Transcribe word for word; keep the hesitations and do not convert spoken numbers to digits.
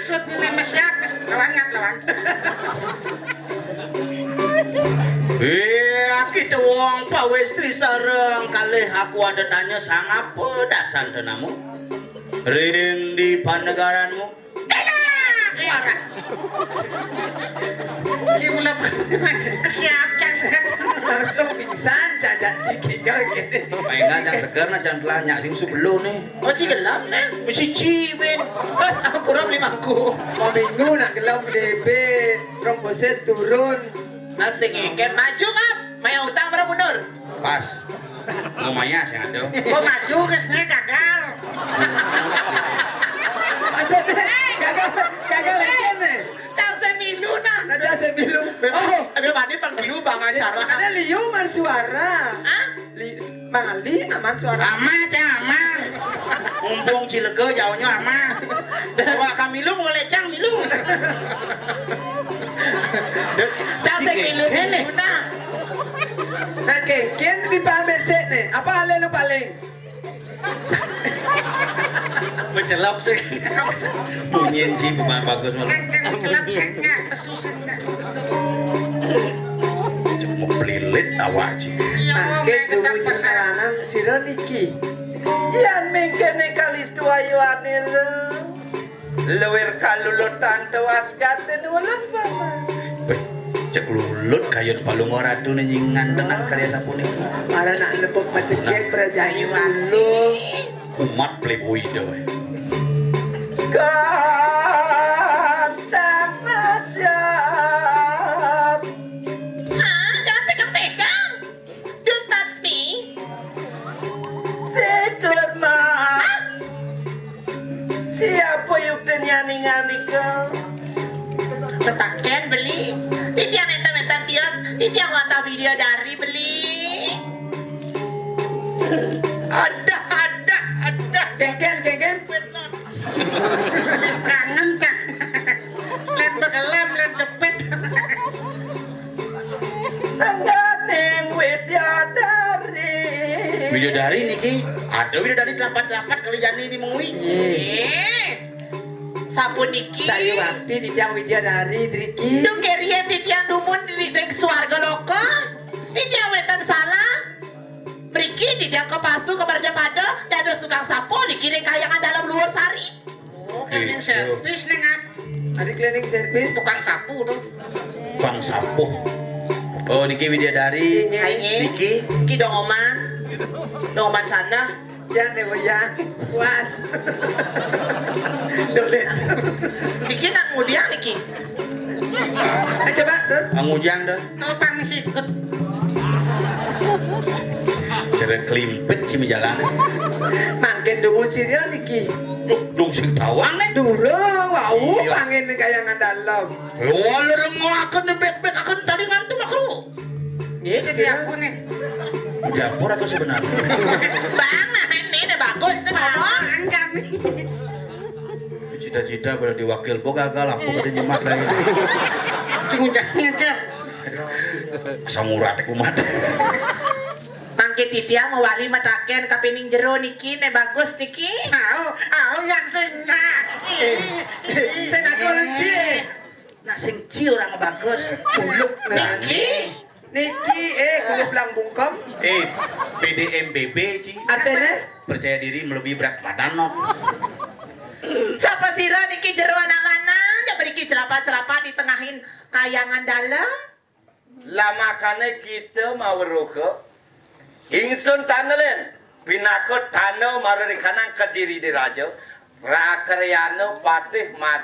Maksud ini mesti apa? Lawan ngat lawan. Eh, kita wong pawéstri sareng kalih aku ada tanya sangapa dasan tenamu? Ring di panegaranmu? Enak! Warah. Ci mula kesiap cang seger. Langsung pingsan, cacak ci kinggal gitu. Mainan yang seger nah can telah nyak sing susu belum nih. Oh, ci gelap nih. Mesti ci win. Terus aku kurang beli mangku. Mau minggu nak gelap D P, rong persen turun. Nasi ngeken maju kan? Maya utang berapa mundur? Pas. Mau maya sih ada. Mau maju ke sini gagal. Maksudnya gagal, gagal lagi nih. Cang semilu nah. Nah, cang semilu. Oh, ada mandi pang dulu bang acara. Ada liu mar suara. Ah? Li, Mang Ali aman suara. Ama cang ama. Mumpung Cilega jauhnya ama. Wah kamilu boleh cang milu. Cang semilu ini. Nah, kengken di paling becek nih. Apa hal lu paling? Mencelap sih. Bunyiin sih pemain bagus malah. Kan kan celap sih nggak susah nggak. Cek mau pelilit awak sih. Iya, mau Angkit nggak dulu ketemu pasaran. Jalanan sira niki. Yan mengkene kalistu ayu anir. Luwir kalulutan tewas gaten ulun paman. Wéh, cek lulut kayun palunga ratu ninjingan tenang sekali sapunika. Para nak lepuk pacekek. Nah. Perasaan ayu dulu. Kumat playboy dah wéh. Kata macam. Hah? Jangan pegang-pegang. Don't touch me. Sekar mah. Siapa yuktin nyani nganika? Tetaken beli. Titiang nenta-nenta tios. Titiang wantah bidadari beli. Ada, ada, ada. Kengken, kengken. Kangen cah. Lén bekelem, lén jepit. Tengganing widadari. Widadari niki, ada widadari celapat-celapat kali jani ini mengui. Nggih. Eh, sapuniki. Sayuwakti titiang widadari driki. Duh keriyen titiang dumun di ring swarga loka. Titiang wénten salah. Mriki titiang kapasu kabarja pada dados tukang sapu niki ring Kahyangan Dalem Luhur Sari. Oh, cleaning service ning ap. Ada cleaning service. Tukang sapu to. Tukang sapu. Oh, niki Widyadari. Inggih. Niki. Niki Dong Oman. Dong Oman sana. Yang dewa yang puas. Tulis. Niki nak ngudiang niki. Eh, coba terus. Ngujang dah. Topang sikut. Cara kelimpit sih jalan. Mangkin dungu sirya niki. Duh, dung sing tawang nih. Durung, wau. Iya. Pangin Kahyangan Dalem. Lho, lho, rengoaken bek-bek akan tadi ngantuk makro. Nggih, di dapur nih. Di dapur atau sebenarnya? Bang, nah, ini udah bagus tuh ngomong. Cita-cita pada diwakil bo gagal apa kata nyemak lain. Cing jangan aja. Asam urat kumat. Mangke titiang mawali mataken kapining jero niki, ne bagus niki. Au, au yang sing nak. Eh, eh, sing nak orang cie. Nak sing ci orang bagus. Buluk niki. Niki, eh, kulub lang bungkem. Eh, P D M B B, Ci. Artinya? Percaya diri melebihi berat badan, no. Sapa sira niki jero anak lanang, ya mriki celapat-celapat di tengahin Kahyangan Dalem. Lamakane kita maweruka. Ingsun Tanelen, pinaka tana mararikanang Kediri Diraja, Rakaryana Patih Mad-